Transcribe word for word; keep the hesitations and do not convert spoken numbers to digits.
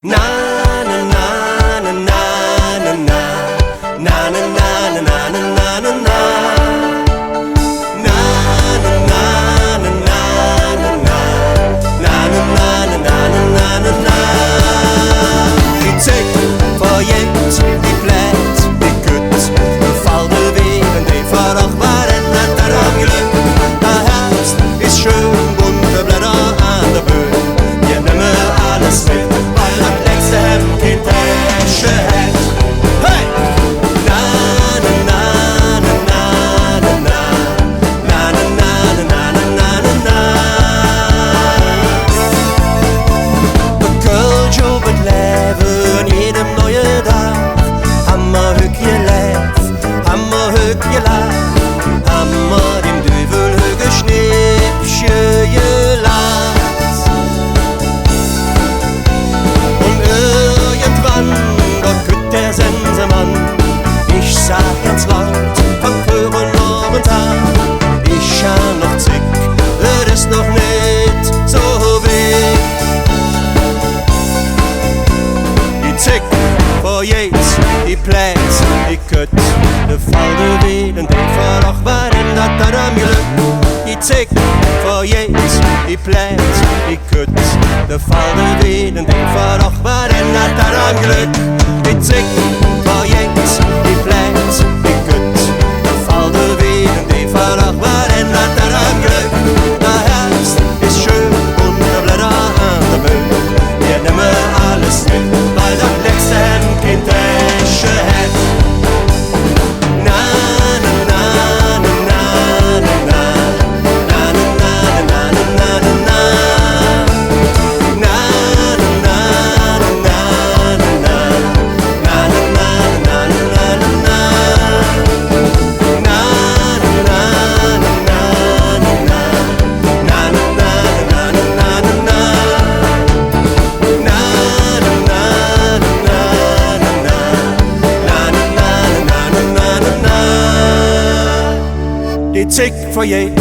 Na, na, na, na, na, na, na. Na, na, na, na, na, na, na, na. Na, na, na, na, na, na, na. Na, na, na, na, na, na, na, na. Die Zeit vergeht, die bleibt, die geht. Befall der Wind, die Verachbaren hat er am Glück. Der Herbst ist schön, bunte Blätter an der Böen. Wir nehmen alles mit, weil das nächste Hemd in Tasche hat. Hey! Na, na, na, na, na, na, na. Na, na, na, na, na, na, na, na, na. Bekölsch op het leven, jedem neue Dag. Hammer, Hückje, Leif. Hammer, Hückje, Leif. Hammer, dem Düvel, Hücke, Schnippche, Leif. Und irgendwann, da kütt der Sensemann. Ich sag ganz laut, vom Föhren momentan. Ich han noch Zick, es ist noch nicht so wild. Die Zick vergeht, die bleibt, die geht. Befall der Wind, die Verachbaren hat er am Glück. Die Zick vergeht, die bleibt, die geht. Befall der Wind, die Verachbaren hat er am Glück. Die Zick vergeht, die bleibt, die geht. Befall der Wind, die Verachbaren hat er am Glück. Der Herbst ist schön, bunte Blätter an der Böen. Wir nehmen alles mit, weil das nächste Hemd in Tasche hat. Na, na, na, na, na, na, na. Na, na, na, na, na, na, na. Na, na, na, na, na, na, na. Na, na, na, na, na, na, na. Na, na, na, na, na, na, na. Na, na, na, na, na, na, na. Na, na, na, na, na, na, na. Na, na, na, na, na, na, na, na. Die Zick vergeht,